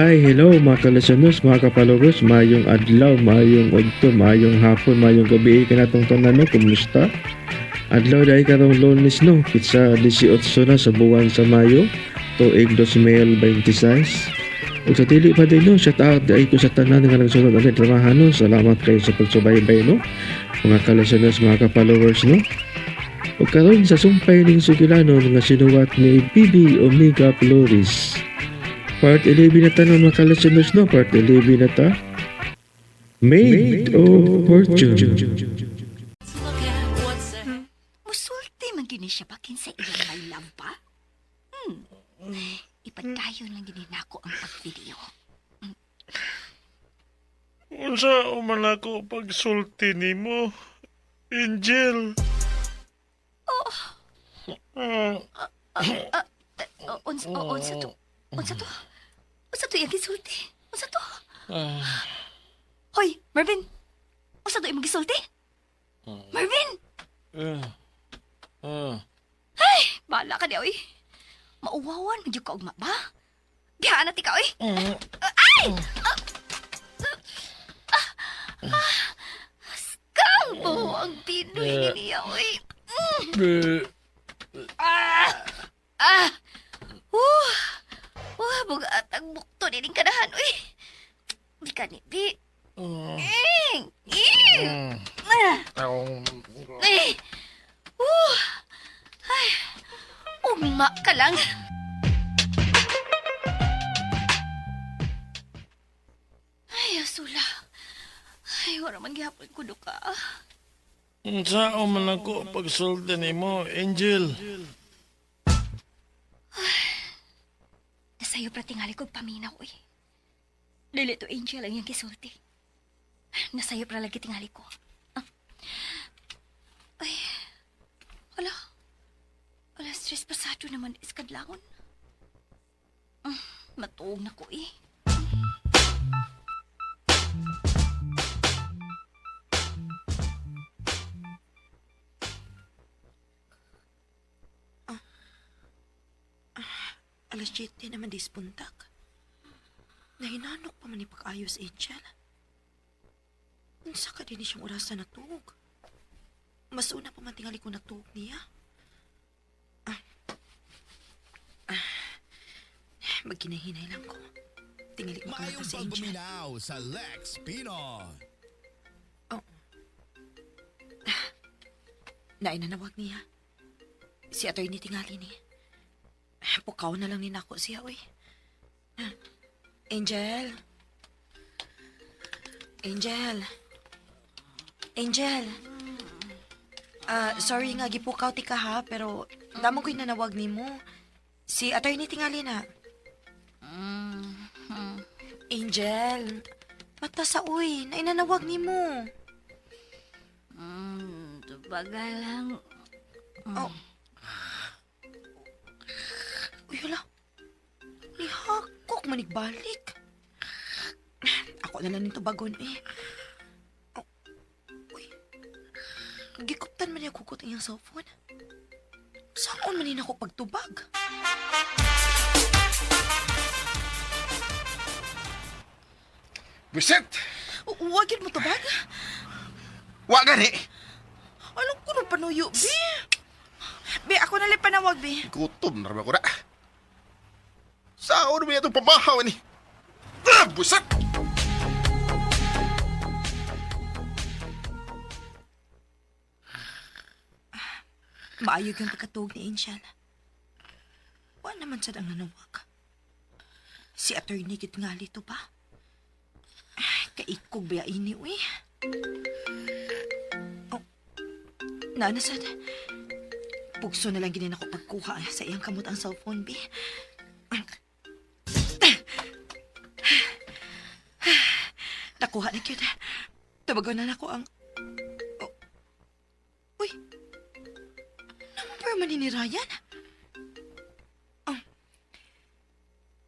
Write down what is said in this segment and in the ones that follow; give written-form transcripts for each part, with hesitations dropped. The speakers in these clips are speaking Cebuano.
Hi, hello mga ka-listeners, mga ka-followers, maayong adlaw, maayong udto, maayong hapon, maayong gabi kanatong tanan no, kumusta? Adlaw dahil karong Lunes no, kitsa 18 na sa buwan sa Mayo, tuig 2026. Ug sa dili pa din no, shout out dahil ko sa tanan nga nagsunod ang dramahan no. Salamat kayo sa pagsubaybay no, mga ka-listeners, mga ka-followers no. Ug karon sa sumpay ning sugilanon nga sinuwat ni BB Omega Flores. Part 11 na ta no, mga ka-listeners no, part 11 na ta. Made of Fortune. Musulti man gini siya ba kinsa iyang may love ba? Hmm. Ipadayon lang gini nako ang pag-video. Unsa man ako pagsulti nimo, Angel? Unsa to? Unsa to? Unsa to iyang gisulti? Unsa to? Hoy, Marvin. Unsa to imong gisulti? Marvin! Ay, bahala ka di oy. Mauwawan man jud ka ugma ba? Bihaan na ti ka oy. Ay! Kalbo ang Pinoy ni niya oy. Ah! Ah! Uh! Bugat ang bukto ni kanahan, uy. Di ka ni, di. Ing! Ing! Ah! Eh! Ay! Ugma ka lang. Ay, asula. Ay, wala man gihapon ko duka. Unsa man ako pagsulti nimo, Angel? Nasayo pra tingali kog paminaw, uy. Dili to Angel ang iyang gisulti. Nasayo pra lagi tingali ko. Ah. Ay, wala. Wala, stress pasado naman iskadlawon. Matuog na ko eh. Alas 7 naman dis puntak. Nahinanok pa man ni pag-ayos, Angel. Unsa ka din siyang orasan natuog? Mas una pa man tingali ko natuog niya. Ah. Ah. Magkinahinay lang ko. Tingali ko Maayong makamata si Angel. pagpaminaw sa Lex Pino. Oh. Nainanawag niya. Si attorney tingali ni. Pukaw na lang ni nako siya, uy. Angel. Angel. Angel. Ah, sorry nga gipukaw ti ka ha, pero damo ko'y nanawag nimo. Si attorney tingali na. Angel. Mata sa uy, nainanawag nimo. Tubaga lang. Oh. Uy, hala. Lihakok, manigbalik. Ako na lang nito bagon eh. Oh. Uy. Gikuptan man niya kugot ang iyang cellphone. Saan man niya ako pagtubag? Bisit! Huwag yun mo tubag? Wa gani! Alam ko na panuyo, bi. Bi, ako na lang panawag, bi. Gutom na ko na. Saan mo itong pamahaw ni? Ah, buset! Maayog yung pagkatuog ni Angel. Wa naman sad ang nanawag. Si attorney gid nga lito ba? Ay, kaikog ba ini, uy? Oh, naana sad. Pugso na lang ginin ako pagkuha sa iyang kamot ang cellphone, bi. Nakuha na gyud. Tubagon na nako ang... Oh. Uy, number man ni Ryan? Oh.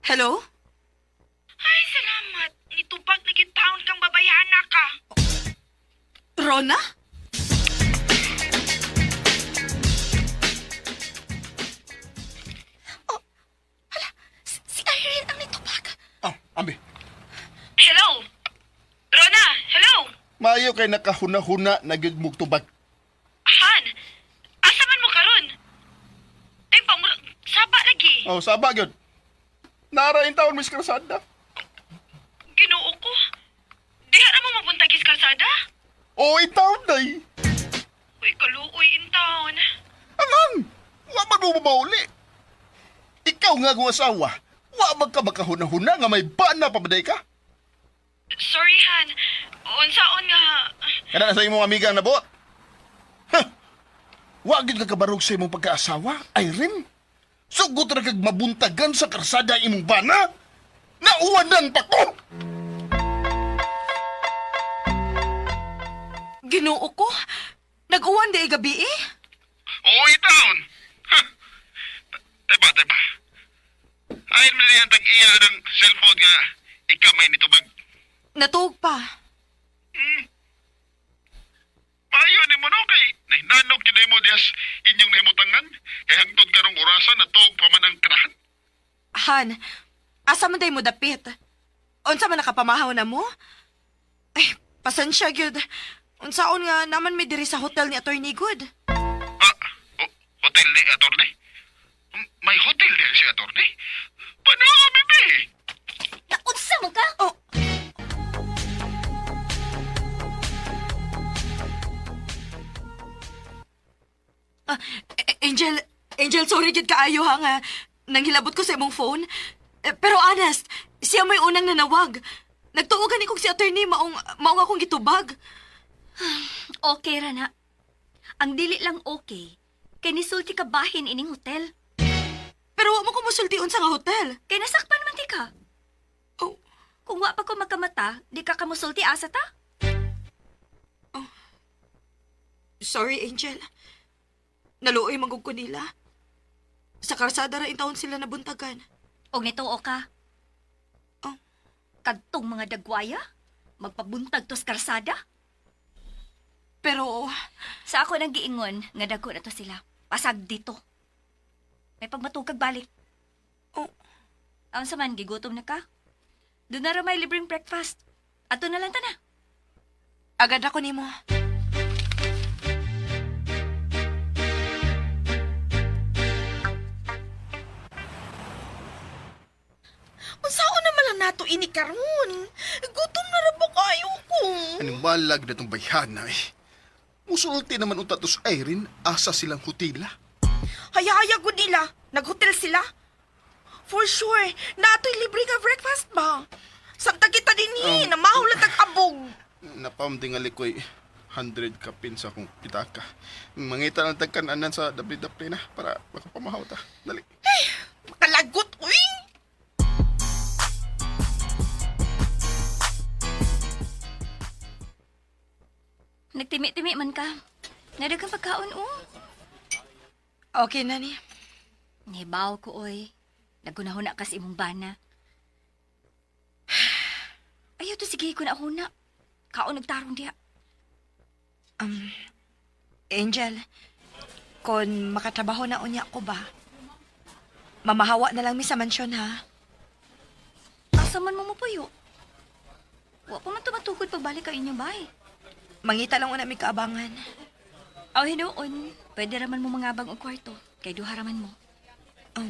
Hello? Ay, salamat. Nitubag na gid taon kang babayana ka. Rona? Oh, hala, si Irene ang nitubag. Oh, ambi. Maayo kay nakahuna-huna na gyud mo tubag. Han, asa man mo karon? Ay, pa, saba lagi. Oh, saba gyud. Nara in taon, Miss Cruzada. Ginoo ko. Diha ra mo mabuntag is kalsada? Oh, in taon day. Uy, kaluoy in town. Angang! Wa man mo mabauli. Ikaw nga kung asawa, wa man ka makahuna-huna nga may bana pa ba day ka? Sorry, Han. Unsaon nga... Kana na sa imong amiga ang nabuot. Huh. Wa gyud ka kabarog sa imong pagkaasawa, Irene. Sugot ra kag mabuntagan sa karsada imong bana. Nauwanan pa ko. Ginoo ko. Nag-uwan di ay gabi eh. Oo, taon. Teba, teba. Ayon mo ang tag-iya ng cellphone nga ikamay nito bag. Natuog pa. Maayo ni mo no kay nahinanok gyud mo diyas inyong nahimutangan kay hangtod karong orasa natuog pa man ang kanahan. Han, asa man day mo dapit? Unsa man nakapamahaw na mo? Ay, pasensya gyud. Unsaon nga naman mi diri sa hotel ni Attorney Good. Ah, hotel ni attorney? May hotel din si attorney? Panami be. Naunsa man ka? Oh. Ah, Angel, Angel, sorry gid kaayo ha nga nanghilabot ko sa imong phone. Eh, pero honest, siya may unang nanawag. Nagtuo gani kog si attorney maong maong akong gitubag. Okay ra na. Ang dili lang okay, kay nisulti ka bahin ining hotel. Pero wa mo ko mosulti unsa nga hotel. Kay nasakpan man ti ka. Oh, Kung wa pa ko magkamata, di ka kamusulti asa ta? sorry Angel. Naluoy magug ko nila. Sa karsada ra intawon sila nabuntagan. Og nituo ka. Oh. Kadtong mga dagwaya, magpabuntag tos karsada. Pero Sa ako nang giingon nga dagko na to sila. Pasag dito. May pagmatugag balik. Oh. Aon sa man gigutom na ka? Doon na ra may libreng breakfast. Ato na lang ta na. agad ako nimo. Unsaon naman lang nato ini karon? Gutom na ra ba kayo ko? Anong malag na itong bayhana eh. Musulti naman unta to sa Irene, asa silang hutila. Hayaya gud nila. Naghotel sila. For sure, natoy libre nga breakfast ba? Samtang kita dinhi, um, namahulat ang abog. Napamdingali ko'y 100 kapin sa akong pitaka. Mangita lang tagkananan sa dapli-dapli na para makapamahaw ta. Dali. Makalagot, uy! Nagtimi-timi man ka. Nadagang pagkaon, oh. Okay na ni. Nibaw ko, oy. Nagunahuna ka sa imong bana. Ayaw to sige ko na huna. Kaon nagtarong diha. Angel, kon makatrabaho na unya ko ba? Mamahawa na lang mi sa mansyon ha. Asa man mo mapuyo? Wa pa man tumatukod pagbalik ka inyong bahay. Mangita lang una mi kaabangan. Aw hinuon, pwede raman mo mangabang og kwarto kay duha raman mo. Oh,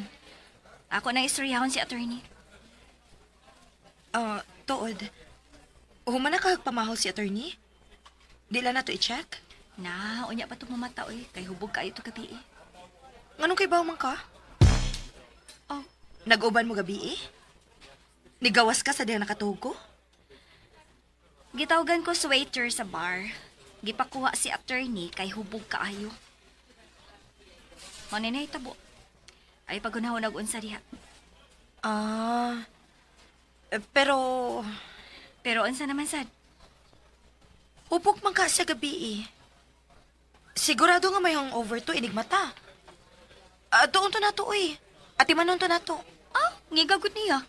Ako nang istoryahon si attorney. ah, tuod. Human na kahagpamahaw si attorney? Di lang na to i-check? Na, unya pa to mamata oy, kay hubog kaayo to gabi eh. Nganong kay man ka? Oh, Nag-uban mo gabi eh? Nigawas ka sa diya nakatuog ko? Gitawagan ko sa waiter sa bar. Gipakuha si attorney kay hubog kaayo. Mao ni tabo. Ay pagunahon og unsa diha. Ah, eh, pero Pero unsa naman sad? hupok man ka sa gabi eh. Sigurado nga may hangover to, enigmata. Ah, doon to na to eh. Ati manon to na to. Ah, ngigagot niya.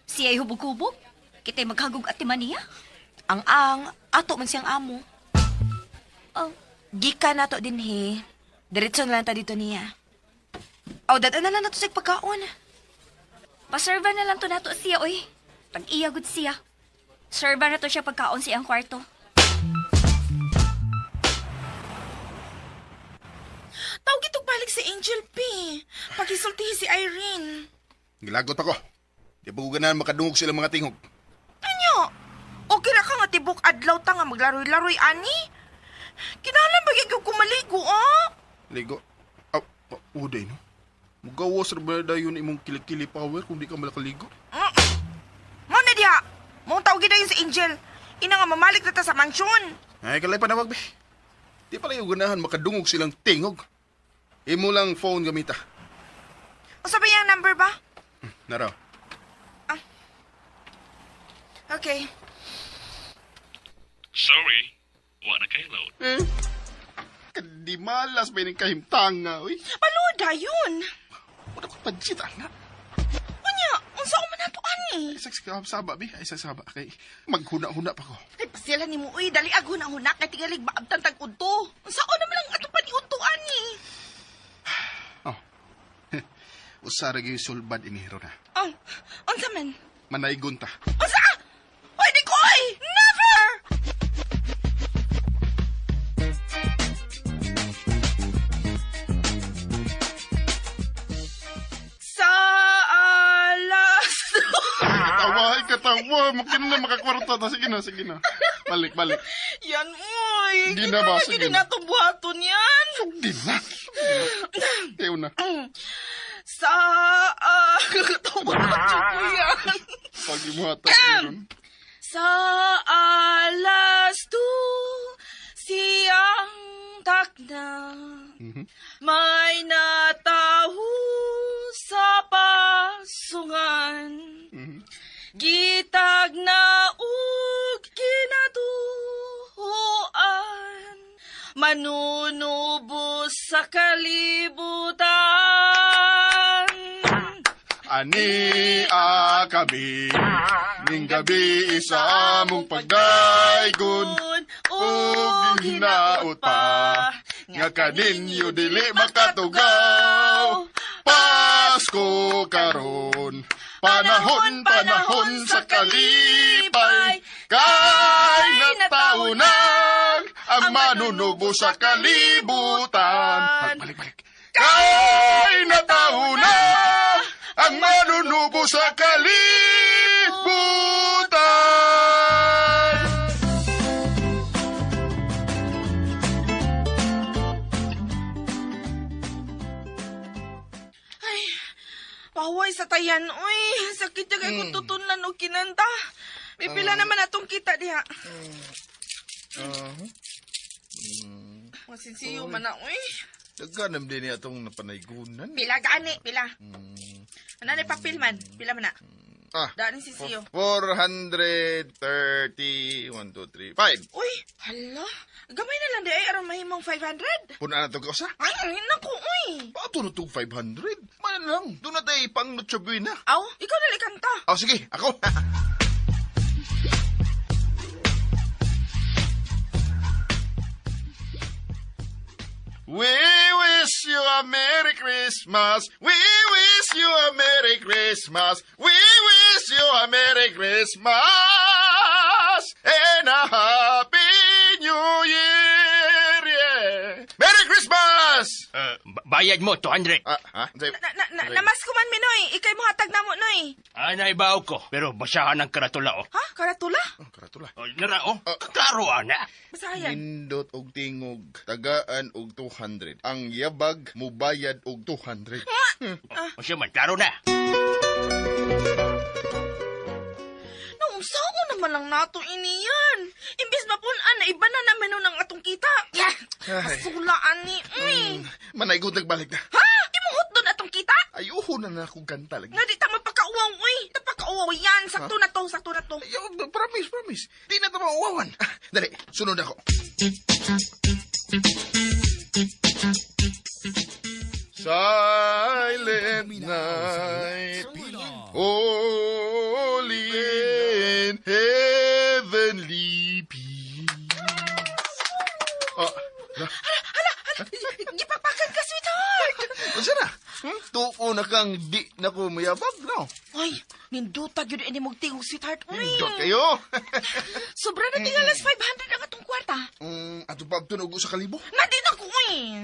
Siya ay hubog-hubog. Kita'y maghagog at niya. Ang-ang, ato man siyang amo. Oh, Gika na to din he. Diretso na lang ta dito niya. Aw, dada na lang nato sa pagkaon. paserva na lang to nato siya, oy. Pag-iya gud siya. Serva na to siya pagkaon sa iyang kwarto. Tawag itong balik si Angel P. Pakisultihi si Irene. Gilagot ako. Di pa ko ganahan makadungog sila mga tingog. Anyo? Okay ra ka nga tibok adlaw ta nga maglaroy-laroy ani? Kinahanglan ba gyud ko maligo, ah? Ligo. Aw, oh, uday no. Mugawas ra ba dayon imong kilikili power kung di ka malakaligo? Mao na diha. Mao tawag dayon si Angel. Ina nga mamalik na ta sa mansyon. Ay, kalay panawag be. Di pala yung ganahan makadungog silang tingog. Imo lang phone gamita. Unsa ba yang number ba? Naraw. Okay. Sorry, wa na kay load. Eh, kadi malas may ning kahimtanga, uy. Paluda yun. Wala ko pansit, ana. Unya, unsa ko man nato ani? Ay, sa saba, be. Ay, sa saba. Kay, maghuna-huna pa ko. Ay, pasila ni mo, uy, dali aguna huna kay tingalig maabtan tag udto. Unsa ko naman ang atong paniudto ani? Oh. Usara gyud sulbad inihiro na. Oh, unsa man? Manaygon ta. Unsa? Uy, di ko, uy! Never! Sa alas. Katawa, ay katawa. Makin na makakwarta ta. Sige na, sige na. Balik, balik. Yan, uy. Di na ba? Kinahanglan Sige gyud na. na itong buhaton yan. Di na. Tayo na. Sa katawa ko yan. Pag imo hatak meron. Sa alas 2, siyang takna. May natahu sa pasungan. Gitag na ug kinatuhuan. Manunubos sa kalibutan. Ani akabi, ning gabi isa among pagdaygon, ug hinaot pa, nga kaninyo dili makatugaw. Pasko karon, panahon, panahon sa kalipay, kay natawo nang ang manunubo sa kalibutan. Balik, balik. Kay natawo na ang manunubo sa kalibutan. Ay, paway sa tayan, uy. Sakit na kay kung tutunlan o kinanta. May pila naman atong kita diha. Masinsiyo man na, uy. Daghanam din niya itong napanaygunan. Pila gani, pila. Ano na papel man? Pila man na. Ah, Daan si Siyo. 430, 1, 2, 3, 5. Uy, hala. Gamay na lang di ay aron mahimong 500. Puna na ito kausa. Ay, ay, naku, uy. Pato na itong 500? Mana lang, doon na tayo pang Noche Buena. Aw, ikaw na kanta. Oh, sige, ako. We wish you a Merry Christmas. We wish you a Merry Christmas. We wish you a Merry Christmas and a Happy New Year. Yeah. Merry Christmas! Bayad mo, 200. Ah, ha? Unsay- Na, na, na, namasko man mi, Noy. Ikay mo hatag na mo, Noy. Ah, naibaw ko. Pero basahan ang karatula, oh. Ha? Karatula? Oh, karatula. Oh, nara, oh. Klaro, ana. Basahan. Nindot og tingog, tagaan og 200. Ang yabag mubayad og 200. O siya man, klaro na. Naunsa ko naman lang nato ini yan. Imbis mapunan na iba na naman nun ang atong kita. Yeah. Ay. Masulaan ni. Uy. Manaygon nagbalik na. Ha? Imuhot doon atong kita? Ayuho na na akong kanta lagi. Nga di ta magpakauwaw, uy. Tapakauwaw yan. Sakto na to, sakto na to. Ayaw, promise, promise. Di na ito mauwawan. Ah, dali, sunod ako. Silent night, holy in heavenly peace. Ah, na, Gipakpakan ka, sweetheart. unsa na? Tuo na kang di na ko mayabag, no? Uy, ninduta gyud ini mong tingog, sweetheart. Uy. Nindot kayo. Sobra na tingalas 500 ang atong kwarta? Ato pa tunog sa kalibo? Nadi na ko eh.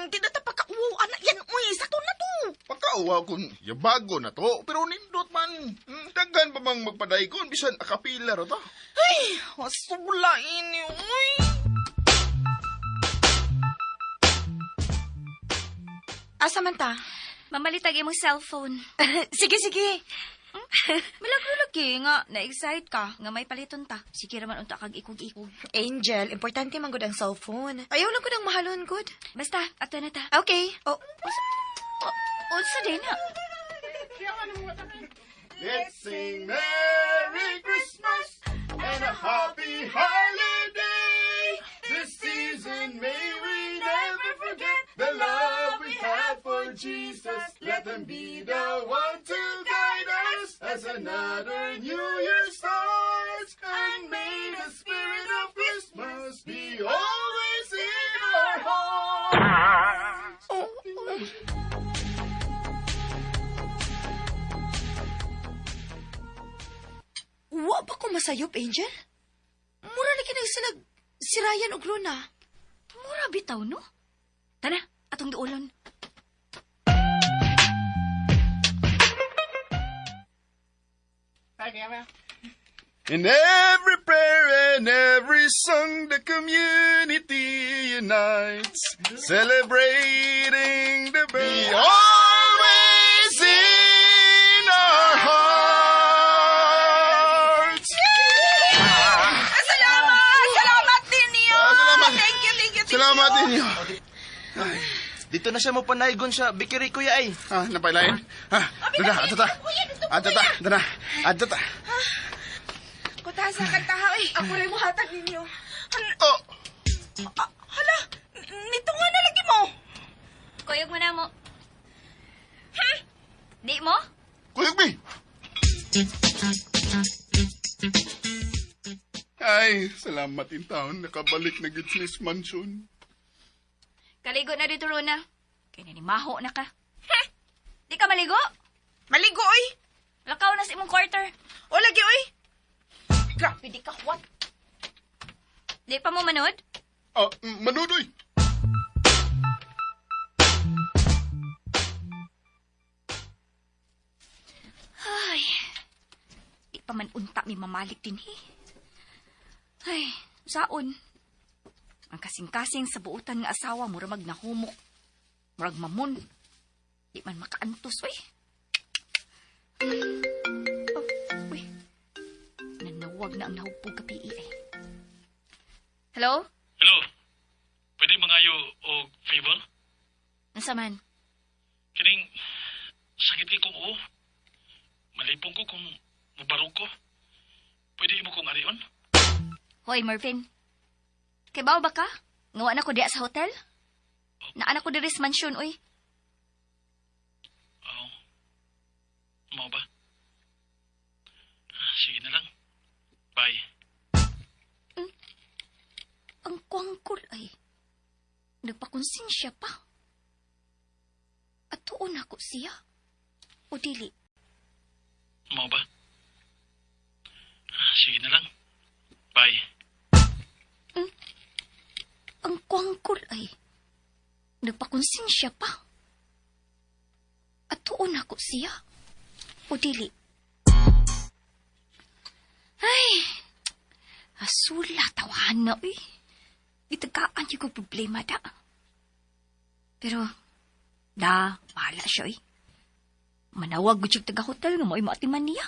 Di na ta pagkauwaw, anak yan, uy. Sakto na to. Pagkauwaw kung yabago na to, pero nindot man. Daghan pa bang magpadaygon bisan akapila ra ta? Ay, asula ini, uy. Asa man ta? Mamalitag imong cellphone. Sige, sige. Milagro lagi nga na-excite ka nga may paliton ta. Sige ra man unta kag ikog-ikog. Angel, importante man gud ang cellphone. Ayaw lang ko ng mahalon gud. Basta ato na ta. Okay. Oh, Unsa din na? Let's sing Merry Christmas and a Happy Holiday. This season may we never forget the love we have for Jesus. Let him be the one to guide us as another new year starts. And may the spirit of Christmas be always in our hearts. Wa pa ko masayop, Angel? Mura lagi na silag si Ryan og Luna. Mura bitaw no? Tana, atong duolon. In every prayer and every song, the community unites, celebrating the birth. Be always in our hearts. Salamat! Salamat ninyo! Salamat. Thank you, thank you, thank Salamat you. ninyo. Dito na siya mo panaygon sa bikiri, kuya ay. Ah, napailain. Ah, dada, adata. Adata, dada, adata. Kuta sa kantaha, uy. Ako rin mo hatag ninyo. Oh, Ah, hala, nito nga na lagi mo. Kuyog mo na mo. Di mo? Kuyog mi. Ay, salamat in town. Nakabalik na gid sa Miss Mansion. Kaligo na dito, Rona. Kaya nanimaho na ka. Di ka maligo? Maligo, uy. Lakaw na sa imong quarter. O lagi, uy. Grabe, di ka huwat. Di pa mo manood? Ah, manudoy. Ay, di pa man unta mi mamalik din eh. Ay, saon. Ang kasing-kasing sa buutan nga asawa, mura mag nahumok. Murag mamon. Di man makaantos, uy. Oh, uy. Nanawag na ang nahugpog ka PE ay. Hello? Hello. Pwede mangayo og favor? Nasa man? Kining sakit kay kong uo. Malipong ko kung mubarog ko. Pwede imo kong arion? Hoy, Mervin. Kay bawo ba ka? Ngawa na ko diya sa hotel? Naana ko diri sa mansyon, uy. Oo. Mao ba? Sige na lang. Bye. Ang kwangkol ay. Nagpakonsensya pa. At tuon ako siya. O dili. Mao ba? Sige na lang. Bye. Ang kwangkol ay. Nagpakonsensya pa. At tuon ako siya. O dili. Ay, asula tawahan na uy. Itagaan yung ko problema da. Pero, da, bahala siya uy. Manawag gud siyang taga-hotel nga mo'y maatiman niya.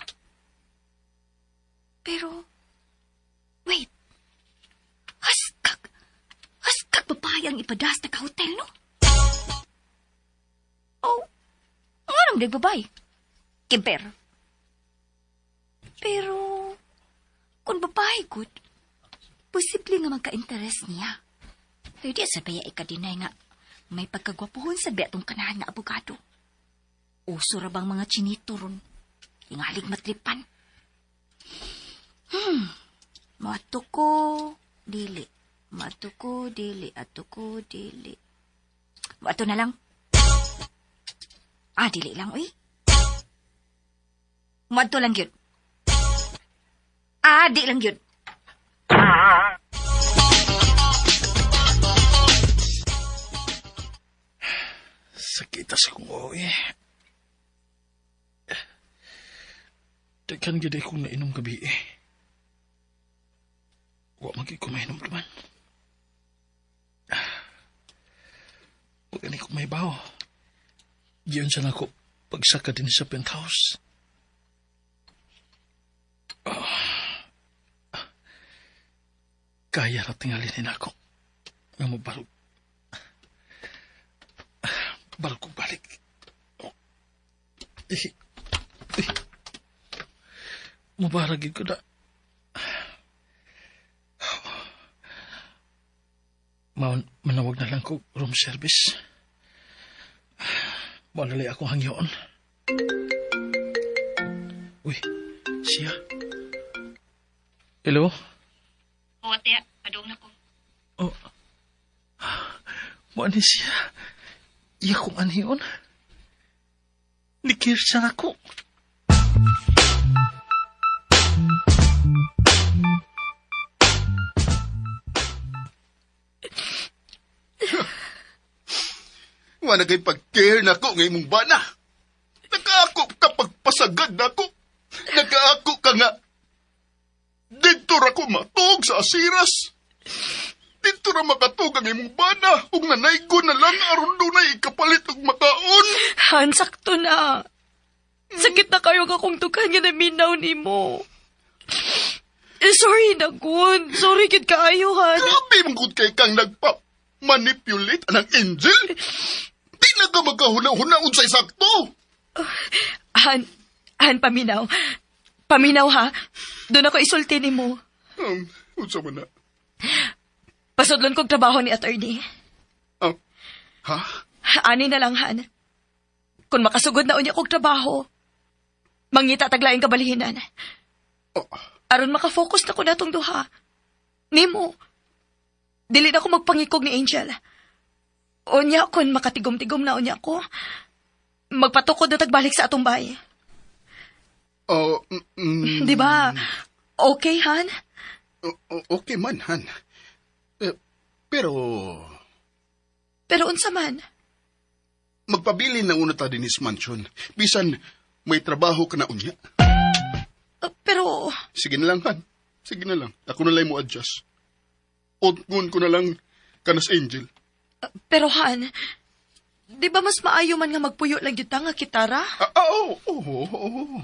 Pero, wait. Haskag! Haskag babae ang ipadas na ka-hotel, no? Oh, nga naman babae? Kimper. Pero, kung babae good, posible nga magka-interes niya. Pero di sa baya ikadinay nga, may pagkagwapuhon sa betong kanahan nga abogado. Uso ra bang mga chinito ron? Ingalig matripan. Mato ko, dili. Mato ko, dili. Ato ko, dili. Mato na lang. Ah, dili lang, uy. Mato lang yun. Ah, di lang yun. Sakita sa kong uwi. Daghan gid akong nainom gabi eh. Wa man gyud ko mainom duman. Wa gani ko may bawo. Giyon sa nako pagsaka din sa penthouse. Kaya ra tingali ni nako. Nga mo barog. Barog ko balik. Oh. Eh. Eh. Mubarag gid ko na. Manawag na lang ko room service. Mao na lang akong hangyoon. Uy, siya. Hello? Oo, ate, padung na ko. Oh. Mao ni siya. Iya kong anhiyon. Nikir siya nako. Wala kay pag-care nako nga imong bana. Nakaako ka pagpasagad nako. Nakaako ka nga. Dito ra ko matuog sa asiras. Dito ra makatuog ang imong bana. Ug nanaygo na lang aron dunay ikapalit og makaon. Han, sakto na. Sakit na kayo ka kung dughan nga naminaw nimo. Eh, sorry na, Gun. Sorry, gid kaayo, Han. Grabe man gud kay kang nagpa-manipulate anang angel. Di na ka magkahuna-huna unsay sakto. Han, Han, paminaw. Paminaw, ha? Doon ako isulti nimo. Unsa man na? Pasudlon kog trabaho ni attorney. Ah, ha? Ani na lang, Han. Kung makasugod na unya kog trabaho, mangita taglaing kabalihinan. Oh. Aron makafocus na ko natong duha. Nimo, dili na ko magpangikog ni Angel. Unya kun makatigom-tigom na unya ko, magpatukod na tagbalik sa atong bahay. Oh, Di ba? Okay, Han? Okay man, Han. Eh, pero Pero unsa man? Magpabilin na una ta dinis mansion. Bisan may trabaho ka na unya. Pero Sige na lang, Han. Sige na lang. Ako na lang mo adjust. Utngon ko na lang kanas Angel. Pero Han, di ba mas maayo man nga magpuyo lang gyud ta nga kitara? Ah, oo.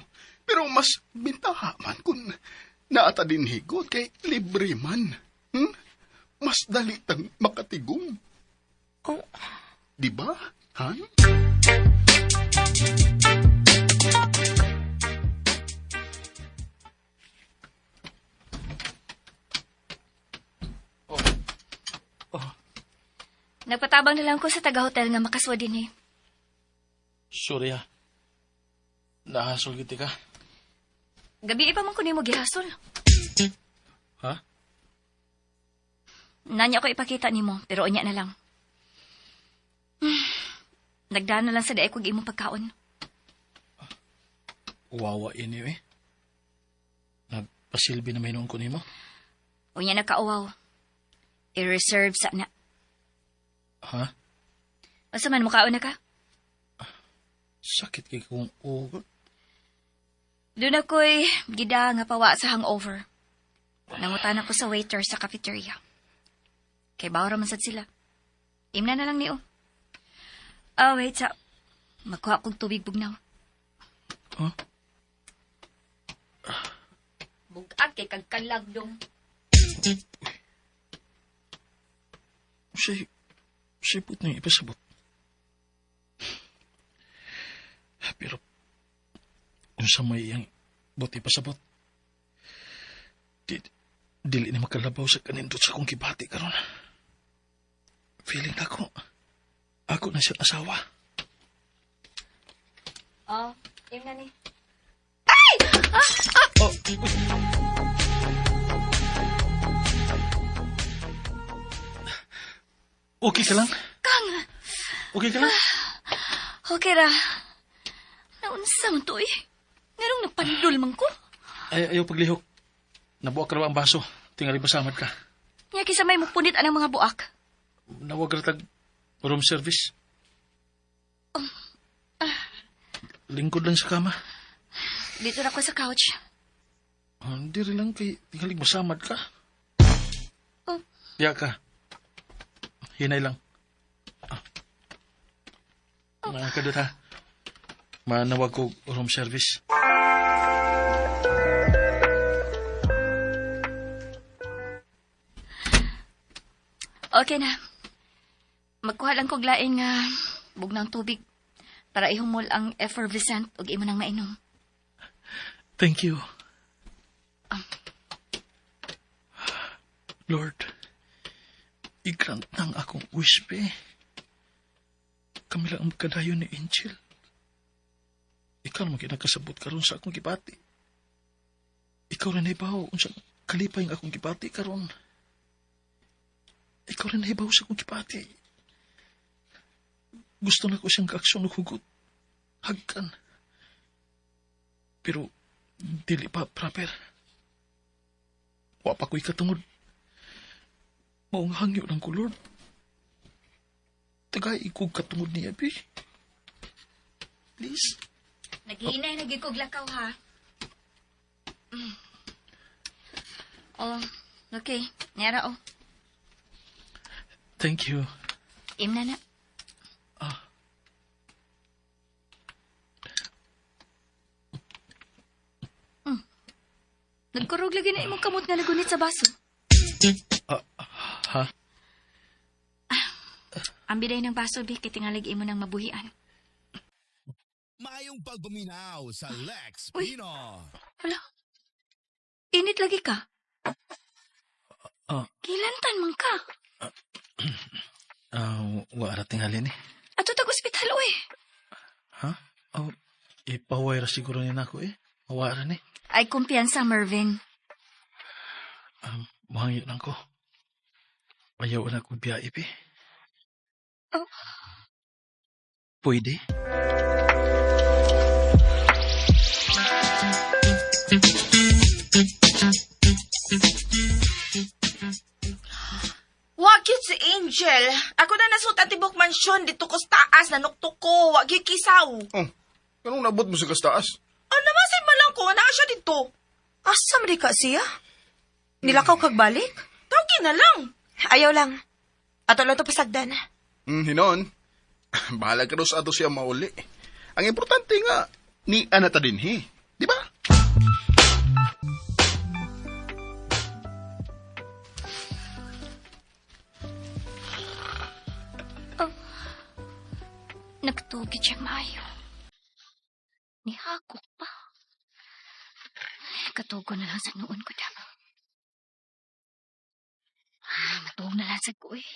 Pero mas bintaha man kung naata din higot kay libre man. Mas dali tang makatigom. Oh. Di ba, Han? Oh. Nagpatabang na lang ko sa taga-hotel nga makaswa din eh. Sorry ah. Nahasol gid ka. Gabi pa man ko nimo gihasol. Ha? Nanya ko ipakita nimo, pero unya na lang. Nagdaan na lang sa daig kog imong pagkaon. Wawa ini eh. Nagpasilbi na may noon ko nimo. Unya nakauwaw. I-reserve sa na. Ha? Asa man mukaon na ka? Sakit kay kong ugot. Doon ako'y gida nga pawa sa hangover. Nangutan ako sa waiter sa cafeteria. Kay bawra man sad sila. Imna na lang niyo. Oh, wait sa. Magkuha kog tubig bugnaw. Huh? Bugag kay kagkalag dong. Siya put na ipasabot. Pero, unsa may iyang buti pasabot, dili na makalabaw sa kanindot sa akong gibati karon. Feeling nako, ako na siyang asawa. Oh, imna ni. Oh, uy. Okay ka lang? Kang! Okay ka lang? Okay ra. Naunsa man to eh. Ngarong napandol man ko. Ay, ayaw paglihok. Nabuak ka na ba ang baso? Tingali basamad ka. Nya kisa may mupunit anang mga buak. Nawag ra tag room service. Lingkod lang sa kama. Dito na ko sa couch. Ah, diri lang kay tingalig masamad ka. Oh. Diya ka. Hinay lang. Ah. Mga kadot ha. Manawag ko room service. Okay na. Magkuha lang kog lain nga bugnang tubig para ihumol ang effervescent ug imo nang mainom. Thank you. Lord, i-grant nang akong wish, be. Kami lang ang magkadayon ni Angel. Ikaw naman kinakasabot karon sa akong gibati. Ikaw rin nahibaw unsa kalipay ang akong gibati karon. Ikaw rin nahibaw sa akong gibati. Gusto na ko siyang kaaksyon og hugot. Hagkan. Pero dili pa proper. Wa pa ko'y katungod. Maong hangyo lang ko, Lord. Tagay ikog katungod niya, bi. Please. Naghihinay na gyud kog lakaw ha. Oh, okay. Nera oh. Thank you. Imna na. Ah. Nagkurog lagi na imong kamot nga nagunit sa baso. Ha? Ang biday ng baso, bi, kay tingalig imo ng mabuhian. Maayong pagpaminaw sa Lex Uy. Pino. Hala. Init lagi ka. Ah. Kilantan man ka. Ah, wa ra tingali ni. Ato tag ospital, uy. Ha? Oh, ipaway ra siguro ni nako eh. Mawa ra ni. Ay, kumpiyansa, Mervin. Muhangyo lang ko. Ayaw na kong biyahe, bi. Oh. Pwede? Wa gyud si Angel. Ako na nasuot ang tibok mansyon dito ko sa taas nanuktok ko. Wa gyud kisaw. Oh, anong nabot mo sa kastaas? Oh, namasay man lang ko naa siya dito. Asa man di ka siya? Nilakaw kag balik? Tawgi na lang. Ayaw lang. Ato lang to pasagdan. Hinon. Bahala ka daw sa ato siya mauli. Ang importante nga, ni Anata din he. Di ba? Nagtugid siya maayo. Nihakok pa. Katugo na lang sa noon ko dama. Ah, matuog na lang sa ko eh.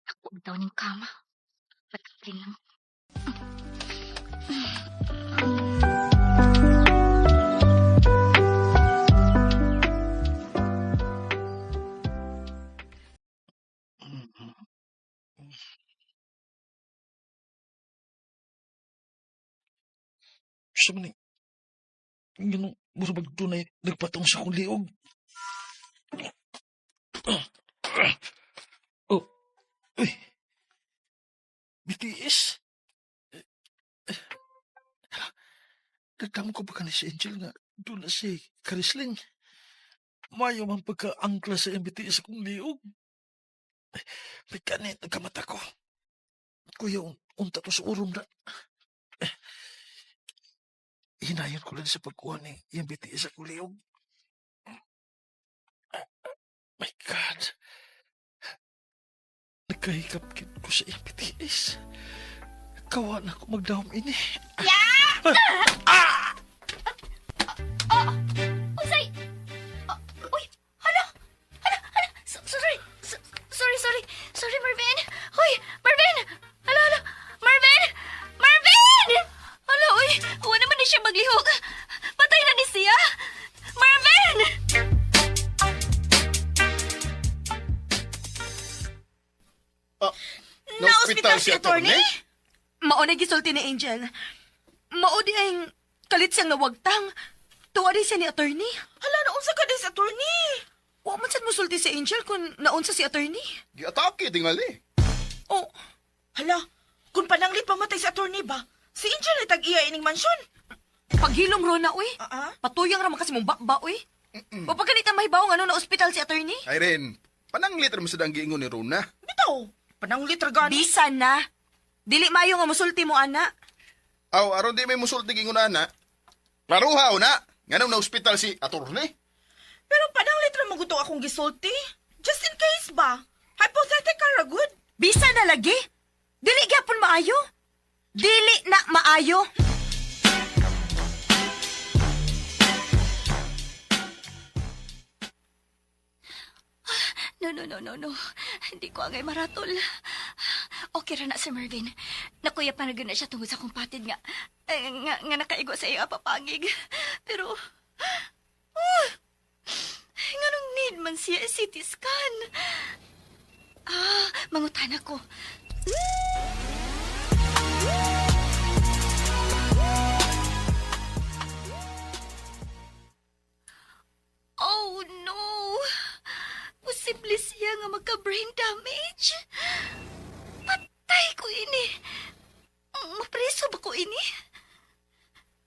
Ako ang daw ng kama. Pagkaplin lang. Sa man eh. Ganun, murag dunay nagpatong sa akong liog. Oh, uy. BTS. Nagdamo ko ba ka ni si Angel nga doon na si Karisling. Mayo man pagka-angkla sa MBTS akong liog. Ay, may kanit, nagkamata ko. Kuya, unta to sa urom na. Hinayon ko lang sa pagkuha ni iyang BTS akong liog. My God. Nagkahikap gid ko sa iyang BTS. Kawa na ako magdahom ini. Unsay! Ah, uy! Hala! Hala! Hala! Sorry! Sorry, sorry! Sorry, Marvin! Uy! Marvin! Hala, hala! Marvin! Marvin! Hala, uy! Wala naman ni siya maglihok. Patay na ni siya! Marvin! Na-ospital si attorney? Mao na gisulti ni Angel. Mao di ang kalit siyang nawagtang. Tuwa di siya ni attorney. Hala, naunsa ka din sa attorney. Wa man sad mosulti si Angel kung naunsa si attorney. Giatake, tingali. Oh, Hala, Kung pananglit pamatay si attorney ba, si Angel ay tag-iya ining mansyon. Paghilom Rona uy. Ah, ah. Patuyang ra man kasi mong bakba uy. Wa pa ganita mahibaw nga na ospital si attorney? Irene, pananglit ra mo sa dang giingon ni Rona. Bitaw, pananglit ra gani. Bisan na. Dili maayo nga musulti mo ana. Aw, aron di may musulti giingon ana. Klaruha na. Nganong na ospital si attorney? Pero pananglit ra maguto akong gisulti. Just in case ba? Hypothetical ra good. Bisan na lagi. Dili gyapon maayo. Dili na maayo. No, no, no, no, no. Hindi ko angay maratol. Okay ra na, Sir Mervin. Nakuya pa na gyud na siya tungod sa akong patid nga, eh, nga nakaigo sa iya papangig. Pero, oh, nganong need man siya CT scan? Ah, mangutan ako. Oh, no! Posible siya nga magka-brain damage. Patay ko ini. Mapreso ba ko ini?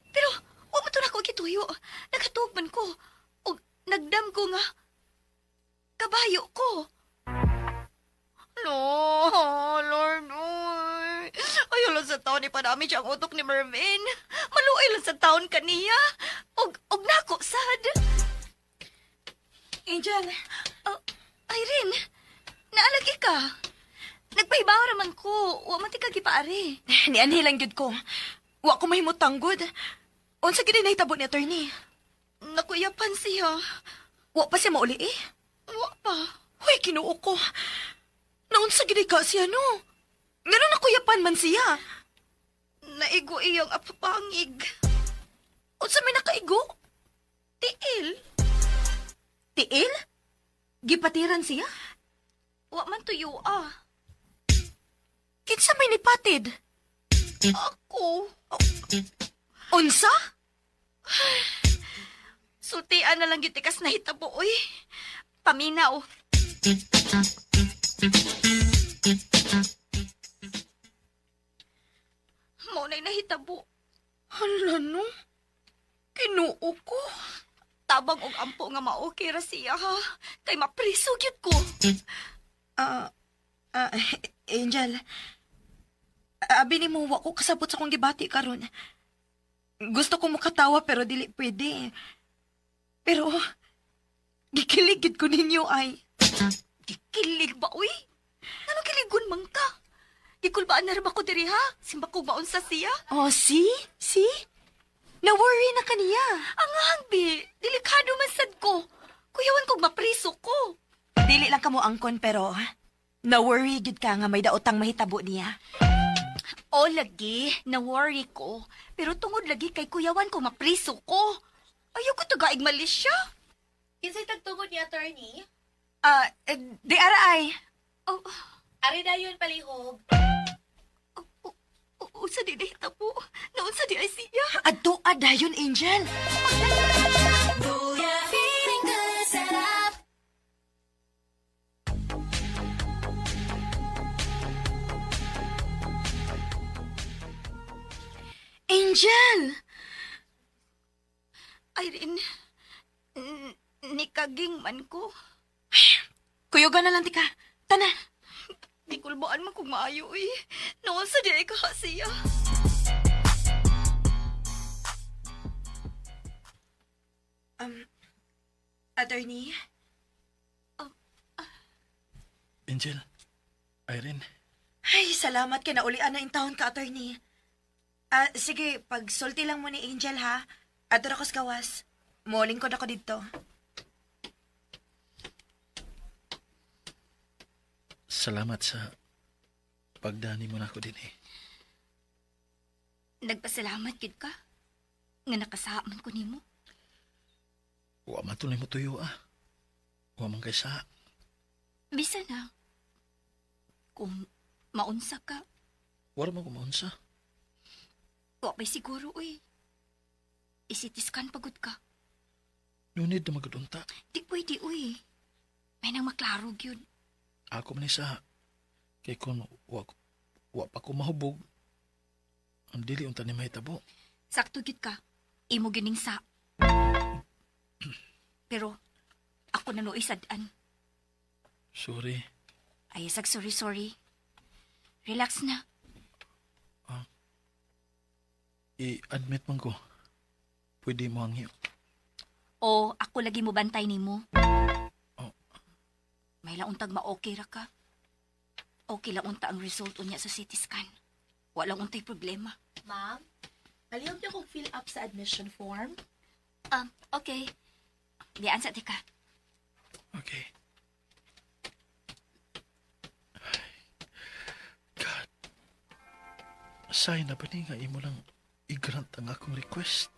Pero, wa man to na ko gituyo. Nakatuog man ko. Og nagdam ko nga kabayo ko. No, Lord, oy. Ayaw lang sa taon ni padami siya ang utok ni Mervin. Maluoy lang sa taon kaniya. Og nako sad. Angel, Oh, Irene, naalagi ka. Nagpahibaw raman ko. Wa man ti ka gipaari. nianhi lang gyud ko. Wa ko mahimot tanggod. Unsa gid nahitabo ni attorney? Nakuyapan siya. Wa pa siya mauli eh. Wa pa. Hoy, Ginoo ko. Naunsa gid ka siya no? Ngano nakuyapan man siya? Naigo iyang apapangig. Unsa may nakaigo? Tiil. Tiil? Gipatiran siya? Wa man tuyo ah. Kinsa may nipatid? Ako. Unsa? Sultian na lang gyud tikas nahitabo oy. Paminaw. Mao na'y nahitabo. Hala no. Kinuo ko. Tabang og ampo nga maokay ra siya ha. Kay mapriso gyud ko. Ah, ah, Angel. Abi ni mo wa ko kasabot sa akong gibati karon. Gusto ko mukatawa pero dili pwede. Pero gikilig gid ko ninyo ay. Gikilig ba, uy? Ano kiligon man ka? Gikulbaan na rin ba ko diri, ha? Simba ko maunsa siya? Oh, see? See? Na-worry na kaniya. Ang hangbi, delikado man sad ko. Kuyawan kog mapriso ko. Dili lang kamo angkon pero na-worry gid ka nga may daotang mahitabo niya. O lagi, na-worry ko. Pero tungod lagi kay kuyawan ko mapriso ko. Ayaw ko tagaig mali siya. Kinsay tagtungod ni attorney? Ah, eh, di ara ay. Oh, Ari dayon palihog. oh, oh, usa di nahitabo. Naunsa di ay siya. Adto adayon Angel. Angel! Irene, nikaging man ko. Kuyugan na lang ti ka. Tana. Gikulbaan man kog maayo eh. Naunsa di ay kaha siya. Um, attorney? Angel, Irene, Ay, salamat kay naulian na in taon ka, attorney. Ah, sige, pagsulti lang mo ni Angel, ha? Adto ra ko sa gawas. Molingkod ako dito. salamat sa pagdani mo na ako din eh. Nagpasalamat gid ka nga nakasaman ko nimo. Wa man tunay mo tuyo ah. Wa man kay sa. Bisa na. Kung maunsa ka, Wala man kumaunsa. wa pa'y siguro uy. Isitiskan pagod ka. Nunid na magudunta. Di pwede uy. May nang maklaro gyud. Ako man ni sa. Kay kun wa Wa pa ko mahubog. Ang dili unta ni mahitabo. Sakto gid ka. Imo gining sa. Pero ako na nooy sad-an. Sorry. Ay, sag sorry, sorry. Relax na. I-admit man ko. Pwede mo ang hiyo. O ako lagi mo bantay nimo. Oh. May launtag ma-okay ra ka. Okay lang unta ang result unya sa CT scan. Walang untay problema. Ma'am, palihog niyo kong fill up sa admission form. Okay. Biyaan sa tika. Okay. Ay, God. Say na ba ni nga imo lang i-grant ang akong request?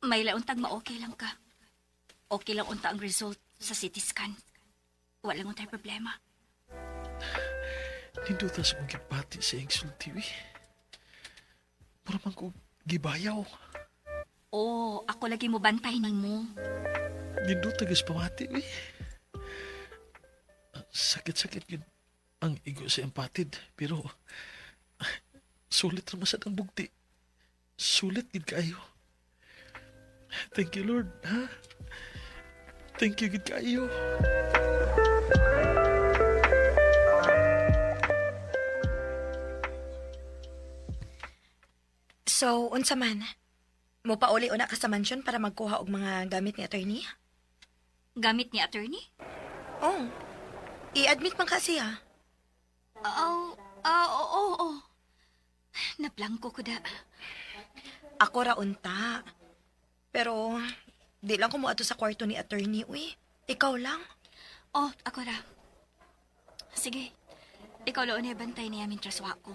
May launtag ma-okay lang ka. Okay lang unta ang result sa CT scan. Walang untay problema. Nindota sa mong gibati sa iyang sulti, uy. Mura man ko gibayaw. Oh, ako lagi mo bantay nimo. Nindota gas pamati, uy. Sakit-sakit yun ang igo sa iyang patid. Pero sulit naman sa ang bugti. Sulit gid kaayo. Thank you, Lord, ha? Thank you gid kaayo. So, unsa man? Mopauli una ka sa mansion para magkuha og mga gamit ni attorney? Gamit ni attorney? Oh. I-admit man kasi ah. Oh, oh, oo, oo. Nablangko ko da. Ako ra unta. Pero di lang ko moadto sa kwarto ni attorney, uy. Ikaw lang. Oh, ako ra. Sige. Ikaw laon na bantay niya mintras wa ko.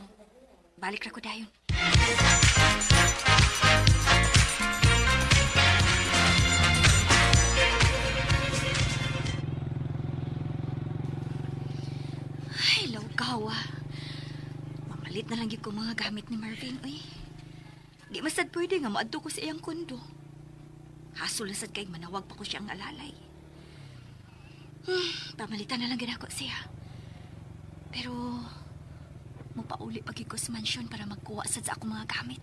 Balik ra ko dayon. Ay, lawgawa. Mamalit na lang gyud ko mga gamit ni Marvin, uy. Di masad pwede nga maadto ko sa iyang kondo. Hasol na sad kay manawag pa ko siyang alalay. Pamalitan na lang ginako siya. Pero, mupauli pag ko sa mansyon para magkuha sad sa akong mga gamit.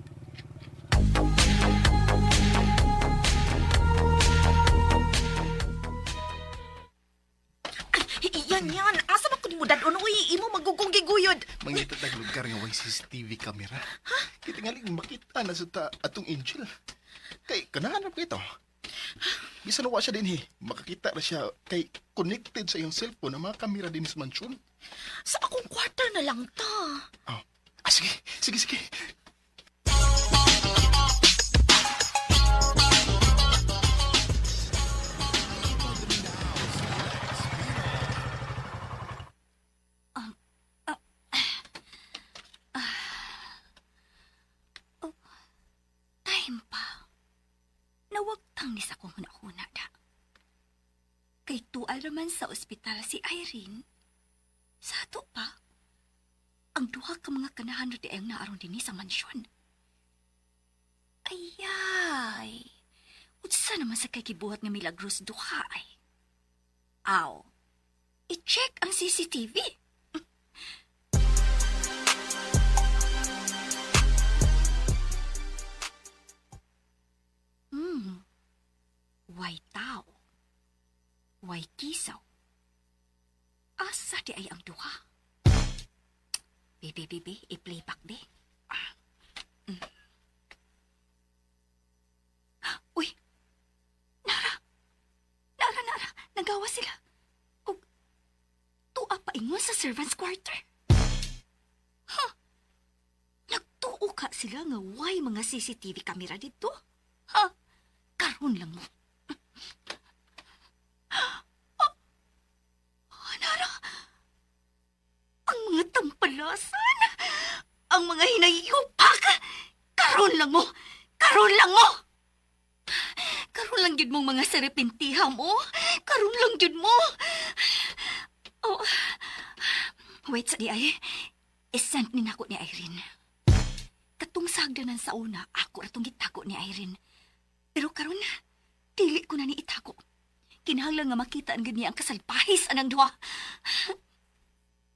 Ay, yan yan. Asa man ko nimo dad-on uy, imo magugong giguyod. Mangita tag lugar nga way CCTV camera. Ha? Kitingali makita na sa ta atong Angel. Kay kanahanap ko ito. Bisan wa siya dinhi, makakita ra siya kay connected sa iyang cellphone ang mga kamera din sa mansyon. Sa akong kwarter na lang ta. Oh. Ah, sige, sige, sige. Time pa. Nawagtang ni sa kong huna-huna da. Kay tual raman sa ospital si Irene. Sa ato pa, ang duha ka mga kanahan ra di ang naaron dinhi sa mansyon. Ayay! Unsa naman sa kay gibuhat nga milagros duha ay? Aw, i-check ang CCTV. Way tao. Way kisaw. Asa di ay ang duha? Bibi, bibi, i-play back, be. Ah. Uy! Nara! Nara, nara! Nagawa sila! Ug, tuwa pa ingon sa servant's quarter. Huh? Nagtuo ka sila nga way mga CCTV camera dito? Ha? Karon lang mo. Ah, Nara! Ang mga tampalasan! Ang mga hinayupak! Karon lang mo! Karon lang mo! Karon lang gyud mong mga serpentiha mo! Karon lang gyud mo! Oh, wait sa di ay. Isend ni nako ni Irene. Katong sagdanan sa una, ako ra tong gitago ni Irene. Pero karon, dili ko na ni itago. Kinahanglan nga makita ang niya ang kasalpahis anang duha.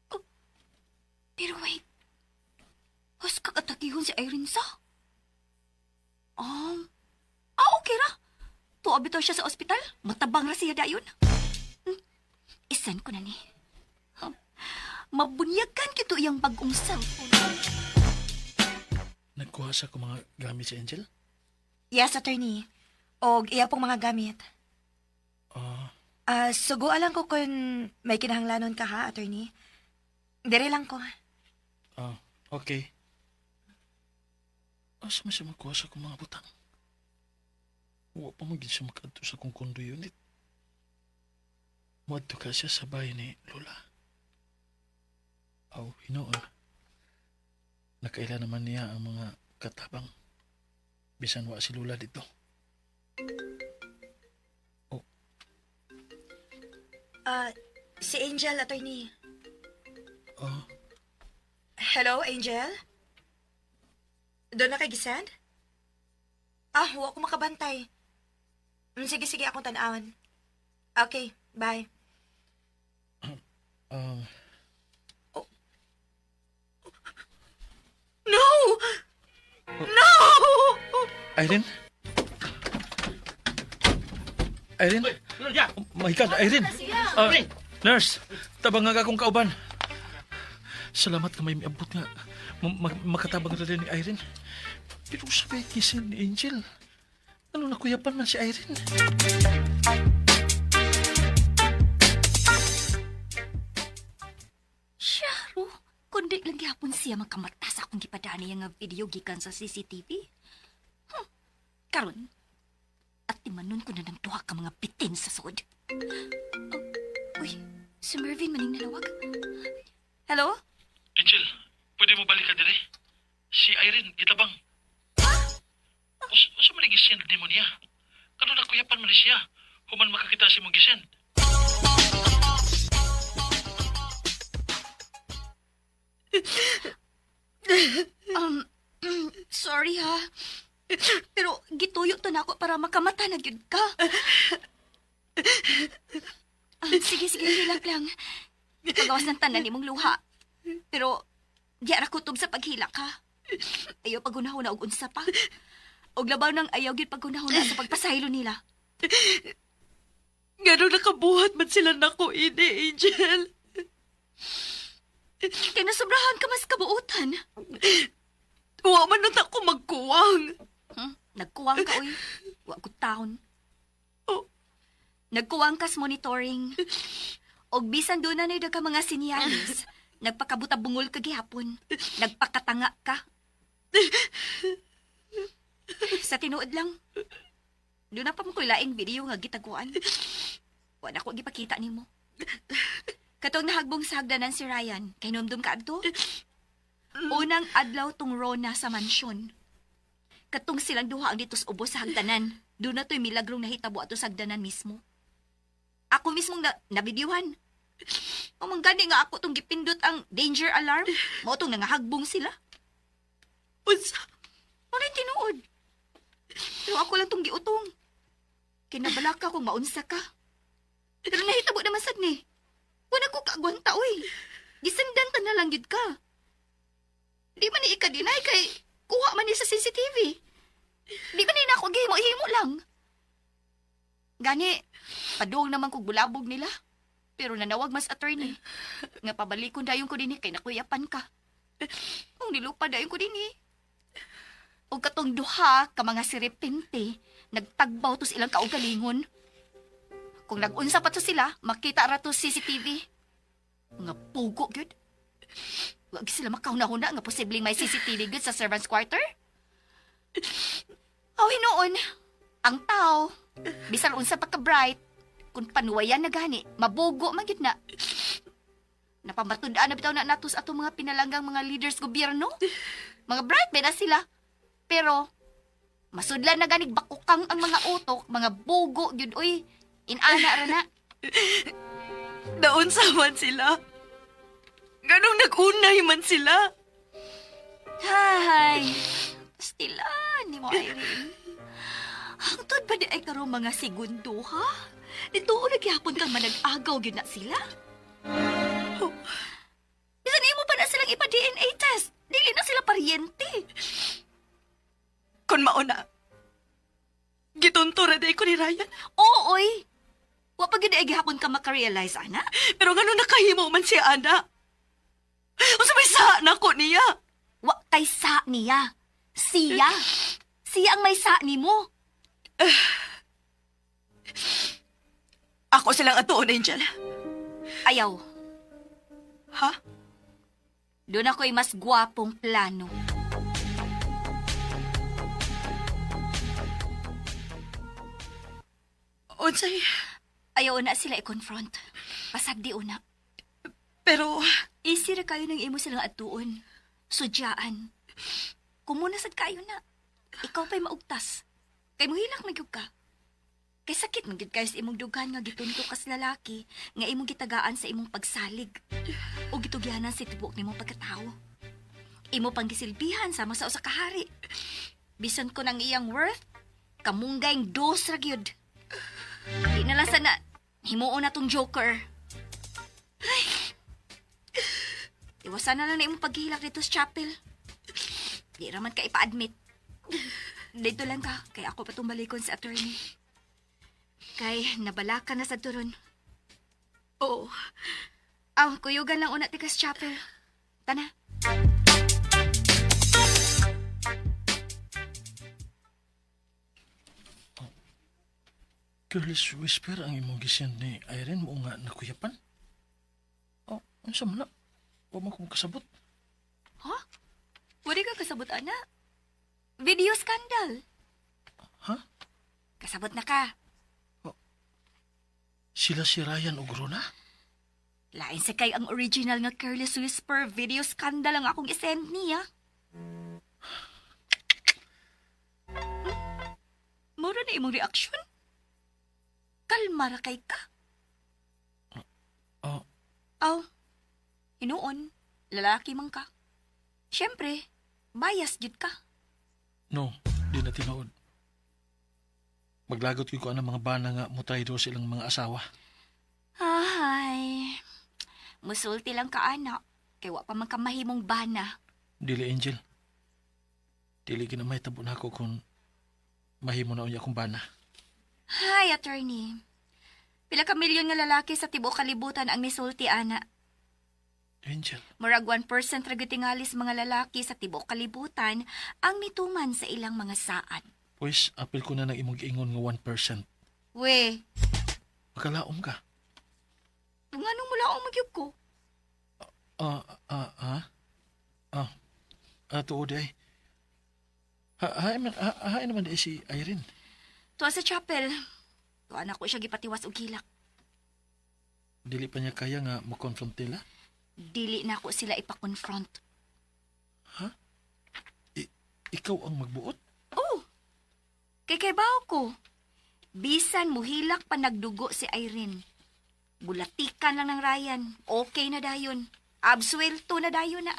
Oh. Pero wait. Has kakatakihon si Irene sa? Okay ra. Tuwa bitaw siya sa ospital. Matabang ra siya dayon. Isend ko na ni. Mabunyagan kito iyang bagong cellphone. Nagkuha sa ko mga gamit si Angel? Yes, attorney. Og iya pong mga gamit. Ah, Ah, suguan lang ko kung may kinahanglanon ka ha, attorney. Dire lang ko. okay. Asa man siya magkuha sa akong mga butang? Wa pa man gid siya makadto sa akong condo unit. Muadto ka siya sa bahay ni Lola. Aw, hinuon. Nakaila naman niya ang mga katabang. Bisan wa si Lola dito. Ah, si Angel, attorney. Ah, Hello, Angel? Doon na kay gisend? Ah, huwag ko makabantay. Sige, sige, akong tanawan. Okay, bye. um, No! No! Irene? Irene? Oh my God, Irene! Ah, nurse, tabang nga akong kauban. Salamat ka may miabot nga. Makatabang na rin ni Irene. Pero sabi kisin ni Angel. Ano nakuyapan man si Irene? Syaro, kundi lang gihapon siya makamata sa akong gipadani nga video gikan sa CCTV. Karon, at timanon ko na ng duha ka mga bitin sa sud. Oh, uy, si Mervin maning nanawag. Hello? Angel, pwede mo balik ka dire? Si Irene, gitabang. Usa man gisend nimo niya? Kano nakuyapan man ni siya? Human makakita si mong gisend. Sorry ha. Pero gituyo to na ako para makamata na gyud ka. Ah, sige, sige, hilak lang. Pagawas ng tanan imong luha. Pero di ra kutob sa paghilak ha. Ayaw pagunahon na og unsa pa. Og labaw nang ayaw gyud pagunahon na sa pagpasaylo nila. Ganun nakabuhat man sila nako ini, Angel. Kay nasobrahan ka mas kabuutan. Wa man na ako magkuwang. Nagkuwang ka, uy. Wa ko taon. Oh. Nagkuwang kas monitoring. Og bisan doon na ka mga sinyalis, nagpakabuta-bungol ka gihapon. Nagpakatanga ka. Sa tinuod lang, doon na pa mo ko'y laing video nga gitaguan. Wa na ko gipakita nimo. Katong nahagbong sa hagdanan si Ryan, kay numdum ka adto. Unang adlaw tong Rona sa mansyon. Katong silang duha ang dito sa ubos sa hagdanan. Doon na to'y milagrong nahitabo ato sa hagdanan mismo. Ako mismong na nabidyuhan. O gani nga ako tong gipindot ang danger alarm. Mao tong nangahagbong sila. Unsa? Wala tinuod. Pero ako lang tong giutong. Kinabalaka kung maunsa ka. Pero nahitabo naman sad ni. Wala ko kaagwanta, uy. Gisendan ta na lang gid ka. Di man ni ika-deny kay kuha man ni sa CCTV. Di man ni na ako gihimo-himo lang. Gani, padung naman kog bulabog nila. Pero nanawag mas attorney. Nga pabalikon dayon ko dinhi kay nakuyapan ka. Kung nilupa dayon ko dinhi. Og katong duha ka mga sirepente, nagtagbaw to sa ilang kaugalingon. Kung nag-unsa pa to sila, makita ra to CCTV. Nga pugo gyud. Wag sila makahuna-huna nga posibleng may CCTV gyud sa servants quarter. Aw hinuon, ang tao, bisan unsa pa ka bright, kung panuwayan na gani, mabugo man gyud na. Napamatud-an na bitaw na nato sa atong mga pinalanggang mga leaders gobyerno. Mga bright ba na sila? Pero masudlan na ganig bakukang ang mga utok, mga bugo gyud uy. Inana ra na. Naunsa man sila. Ganong nag-unay man sila. Hay, pastilan ni mo Irene. Hangtod ba di ay karong mga segundo ha? Dito na gihapon kang manag-agaw gyud na sila. Oh. Bisan imo pa na silang ipa Kung mauna, gitunto ra diay ko ni Ryan. Oo, oy. Wa pa gyud ay gihapon ka makarealize, ana. Pero ngano nakahimo man siya, ana? Unsa may sa nako niya? Wa kay sa niya. Siya. Siya ang may sa nimo. Ako silang atuon, Angel. Ayaw. Ha? Doon ako'y mas gwapong plano. Unsay? Ayaw na sila i-confront. Pasag di una. Pero, Easy ra kayo ng imo silang atuon. Sudyaan. Kumuna sad kayo na. Ikaw pa'y maugtas. Kay muhilak man gyud ka. Kay sakit man gyud kayo sa imong dugan nga gitunto kas lalaki nga imong gitagaan sa imong pagsalig o gitugyanan sa tibok nimong pagkatawo. Imo pang gisilbihan sama sa usa ka hari. Bisan ko nang iyang worth, kamunggayng dos ra gyud. Di na lang sana himuon na tong joker. Iwasan na lang na imong paghilak dito sa chapel. Di raman ka ipa-admit. Dito lang ka, kay ako pa balikon sa attorney. Kay nabalaka na sa turon. oo. Aw, kuyugan lang una tika sa chapel. Tana. Careless whisper ang imong gisend ni Irene mo nga nakuyapan. Oh, unsa man na? Wa man ko makasabot. Ha? Pwede ka kasabot, ana. Video scandal. Ha? Kasabot na ka. Sila si Ryan ug Rona? Lain sa kay ang original nga Careless Whisper video scandal ang akong isend niya. Mura na imong reaksyon. Kalma ra kay ka. Oh, Aw, hinuon, lalaki man ka. Siyempre, bias jud ka. No, di na tinuod. Maglagot ko ang mga bana nga mutraydor silang mga asawa. Ay, musulti lang ka, anak. Kay wa pa man ka mahimong bana. Dili, Angel. Dili ginamay tabo na ako kung mahimo na unya akong bana. Hi, attorney. Pila ka milyon nga lalaki sa tibuok kalibutan ang misulti, ana. Angel, Murag 1% ra gyud tingalis mga lalaki sa tibuok kalibutan ang mituman sa ilang mga saad. pues apil ko na ng imong giingon nga 1%. We, Makalaom ka. nganong mula akong magyug ko? Ah, ah, ah. Ah, ah, tuod ay. Ha, hain man, ha, hain naman di si Irene. Tuwa sa chapel. Tuwa na ko siya gipatiwas og hilak. Dili pa niya kaya nga makonfront nila. Dili na ko sila ipa-confront. Ikaw ang magbuot? Oh, kay kay bawo ko. Bisan muhilak pa nagdugo si Irene. Bulatikan lang ng Ryan. Okay na dayon. Absuelto na dayon na.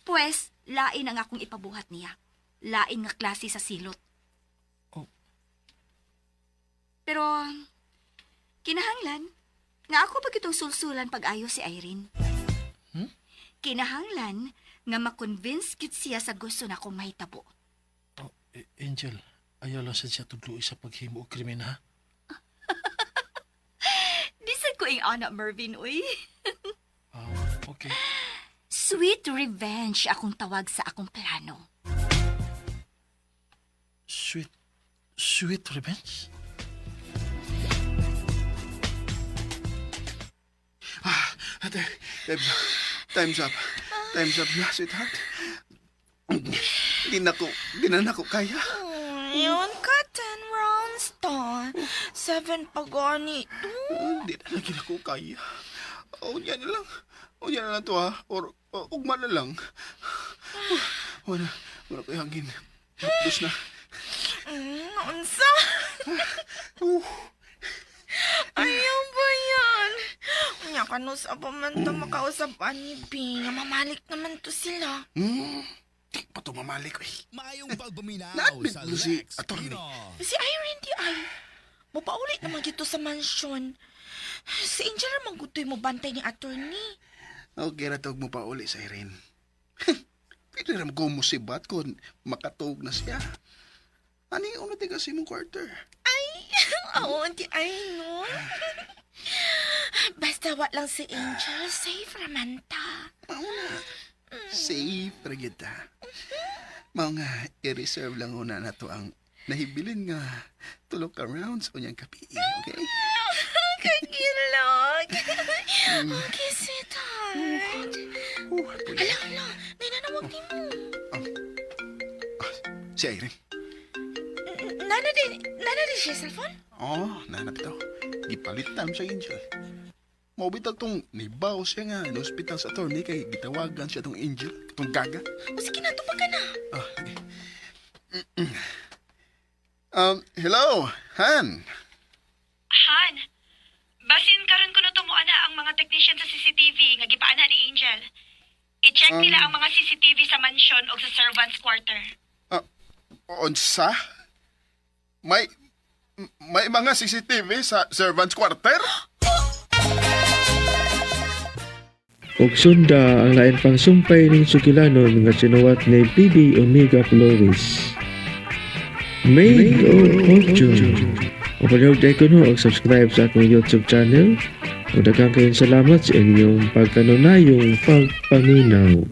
Pues, lain ang akong ipabuhat niya. Lain nga klase sa silot. Oh. Pero, kinahanglan, nga ako pag itong sulsulan pag-ayo si Irene. Hmm? Kinahanglan nga makonvince gid siya sa gusto na akong mahitabo. Oh, Angel, ayaw lang sad siya tudloy sa paghimo og krimen ha. Di sad ko ing ana, Mervin, uy. Ah, okay. Sweet revenge akong tawag sa akong plano. Sweet, sweet revenge? Ah, ate, time's up. Time's up. Time's up na, sweetheart. Di na nako kaya. Yun ka, 10 rounds ta. 7 pa gani to. Di na lagi nako kaya. Unya na lang. Unya na lang to ha. Or ugma na lang. Wala, wala ko hangin. Hapdos na. Unsa? Ayaw ba yan? Unya ka no sa pa man to makausap ani, Bi. Nga mamalik naman to sila. Di pa to mamalik eh. Maayong pagpaminaw Na-admit sa mo si Lex attorney. Pino. Si Irene di ay. Mupaulit naman dito sa mansyon. Si Angel ramang gutoy mo bantay ni attorney. Okay ra tawag mo pa uli sa Irene. Pwede ram ko musibat kung makatuog na siya. Ani una tiga sa imong quarter. Ay, oo, auntie, ay, no. Basta wa lang si Angel, safe raman ta. Mauna. Safe ra gyud ta. Mao nga i-reserve lang una nato ang nahibilin nga tulo ka rounds unyang kapi, okay? Kagilog. Okay, sweetheart. Hala, hala. Nananawag ni mo. Si Irene. Nana din siya cellphone? Oh, nanap ito. Gipalitan sa Angel. Maubitaw tong nibaw siya nga na ospital sa attorney kay gitawagan siya tong Angel, tong gaga. O sige na, tupag ka na. Ah, okay. Hello, Han. Han, basin karon kuno tumuan na ang mga technician sa CCTV nga gipaanhan ni Angel. I-check nila ang mga CCTV sa mansion o sa servants quarter. Ah, unsa? May mga CCTV sa servants quarter? Ug sunda ang lain pang sumpay ning sugilanon nga sinuwat ni BB Omega Flores. Made of Fortune. O palihog ko no og subscribe sa akong YouTube channel. Ug daghang kayong salamat sa inyong pagkanunayong pagpaminaw.